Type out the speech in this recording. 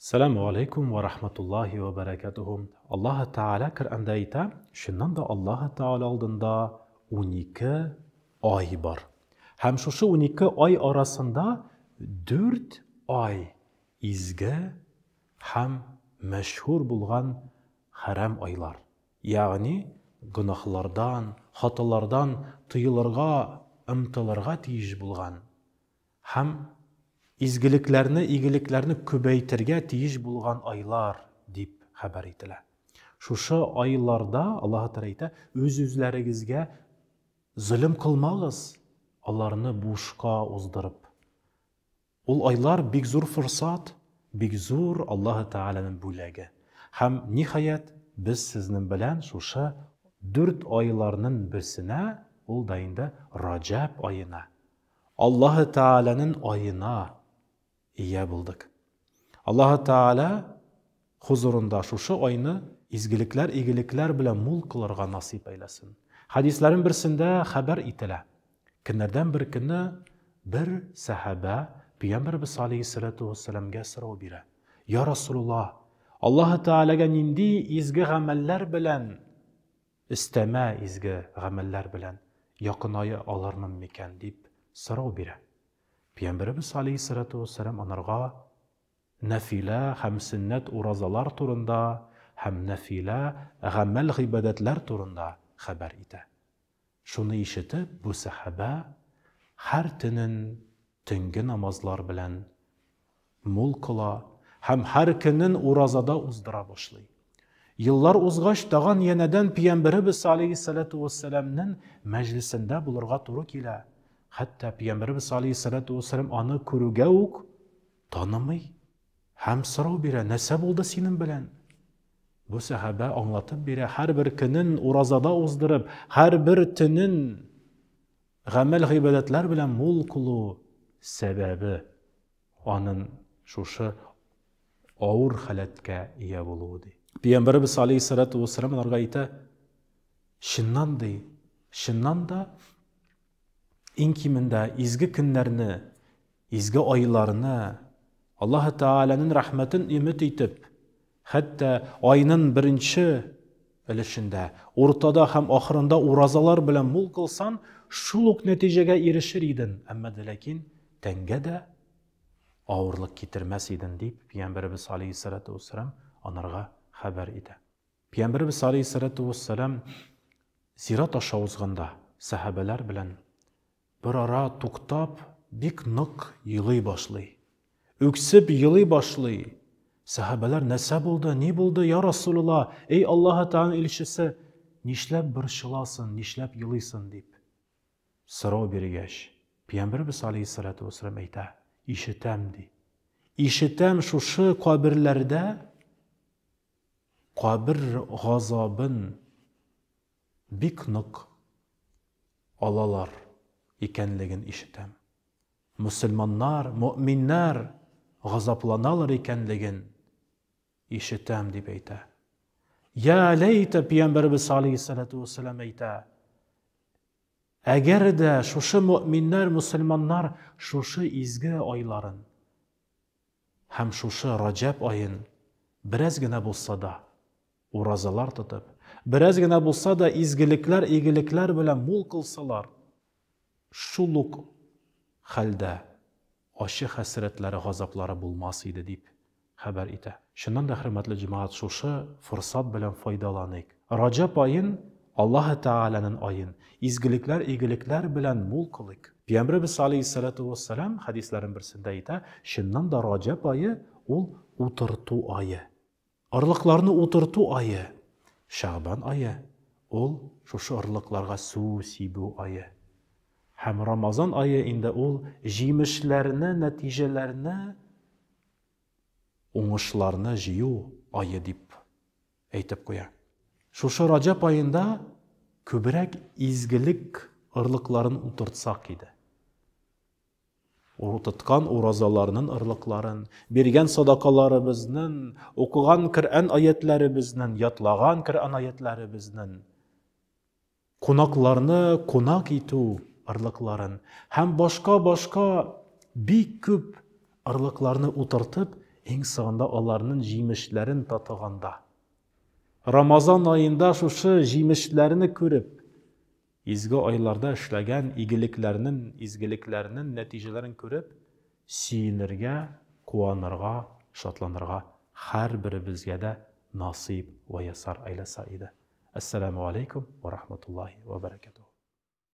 Сәламү алейкум вә рахматуллаһи вә бәрәкәтүһү. Аллаһы Тәгалә Коръәндә әйтә, чыннан да Аллаһы Тәгалә алдында 12 ай бар. Һәм шушы 12 ай арасында 4 ай изге һәм мәшһүр булган хәрам айлар. Ягъни гөнаһлардан, хаталардан тыелырга, омтылырга тиеш булган Һәм изгелекләрне, игелекләрне күбәйтергә тиеш булган айлар, дип хәбәр ителә. Шушы айларда, Аллаһы Тәгалә әйтә, үз-үзләрегезгә золым кылмагыз, аларны бушка уздырып. Ул айлар бик зур форсат, бик зур Аллаһы Тәгаләнең бүләге. Һәм, ниһаять, без сезнең белән шушы дүрт айларның берсенә, ул да инде Раҗәб аена, Аллаһы Тәгаләнең аена ия булдык. Аллаһы Тәгалә хозурында шушы айны изгелекләр, игелекләр белән мул кылырга насыйп әйләсен. Хәдисләрнең берсендә хәбәр ителә. Көннәрдән бер көнне бер сәхабә Пәйгамбәребез алейһиссалату вассаламгә сорау бирә. Я Расулуллаһ, Аллаһы Тәгаләгә нинди изге гамәлләр белән Өстәмә изге гамәлләр белән якыная алырмын микән дип сорау бирә. Пәйгамбәребез алейһиссалату вәссәлам анарга нәфилә һәм сөннәт уразалар турында һәм нәфилә гамәл-гыйбадәтләр турында хәбәр итә. Шуны ишетеп, бу сәхабә һәр төнен төнге намазлар белән мул кыла һәм һәр көнен уразада уздыра башлый. Еллар узгач, тагын янәдән Пиямберебез алейһиссалату вассаламнын мәҗлесендә булырга туры килә. Хәтта Пиямберебез алейһиссалату вассалам аны күрүгә үк танымый һәм сорау бирә, нәрсә булды синең белән? Бу сәхабә аңлатып бирә, һәрбер көнен уразада уздырып, һәрбер төнен Гамәл-гыйбадәтләр белән мул кылу сәбәбе анын шушы авыр халәткә ия булуы, ди. Пәйгамбәребез алейһиссалату вассалам аларга әйтә, чыннан ди, чыннан да иң кимендә изге көннәрне, изге айларны Аллаһы Тәгаләнең рәхмәтен өмет итеп, Хәтта айнын беренче өлешендә, уртада һәм ахырында уразалар белән мул кылсан, шул ук нәтиҗәгә ирешер иден, әмма дә ләкин тәнгә дә авырлык китермәс иден, дип Пәйгамбәребез алейһиссалату вассалам анарга хәбәр итә. Пәйгамбәребез алейһиссалату вассалам зират аша узганда сәхабәләр белән Берара туктап, бик нык елый башлый. Үксеп елый башлый. Сәхабәләр, нәрсә булды, ни булды, я Расулулла, эй Аллаһы Тәгаләнең илчесе, нишләп борчыласың, нишләп елыйсың, дип сорау биргәч, Пәйгамбәребез алейһиссалату вассалам әйтә, ишетәм, ди. Ишетәм шушы каберләрдә кабер газабын бик нык алалар икәнлеген ишетәм. Мөселманнар, мөэминнәр газапланалар икәнлеген ишетәм, дип әйтә. Я ләйтә, Пәйгамбәребез алейһиссалату вассалам әйтә, әгәр дә шушы мөэминнәр, мөселманнар шушы изге айларын һәм шушы Раҗәб аен бераз генә булса да уразалар тотып, бераз генә булса да изгелекләр, игелекләр белән мул кылсалар, шул ук хәлдә ачы хәсрәтләре, газаплары булмас иде, дип хәбәр итә. Чыннан да, хөрмәтле җәмәгать, шушы форсат белән файдаланыйк. Раҗәб аен, Аллаһы Тәгаләнең аен, изгелекләр, игелекләр белән мул кылыйк. Пәйгамбәребез алейһиссалату вассалам хәдисләренең берсендә әйтә, чыннан да Раҗәб ае ул утырту ае. Орлыкларны утырту ае, Шәгъбан ае, ул шушы орлыкларга су сибү ае. Һәм Рамазан ае инде ул җимешләрне, нәтиҗәләрне, уңышларны җыю ае дип әйтеп куя. Шушы Раҗәб аенда күбрәк изгелек орлыкларын утыртсак иде. Тоткан уразаларнын ырлыкларын, биргән садакаларыбызнын, укыган Коръән аятләребезнен, ятлаган Коръән аятләребезнен, кунакларны кунак итү ырлыкларын һәм башка-башка бик күп ырлыкларны утыртып, Иң соңында аларның җимешләрен татыганда, Рамазан аенда шушы җимешләрне күреп, изге айларда эшләгән игелекләрнең, изгелекләрнең нәтиҗәләрен күреп, сөенергә, куанырга, шатланырга һәрберебезгә дә насыйп вә ясар әйләсә иде. Әссәламү алейкум вә рахматуллаһи вә бәрәкәтүһ.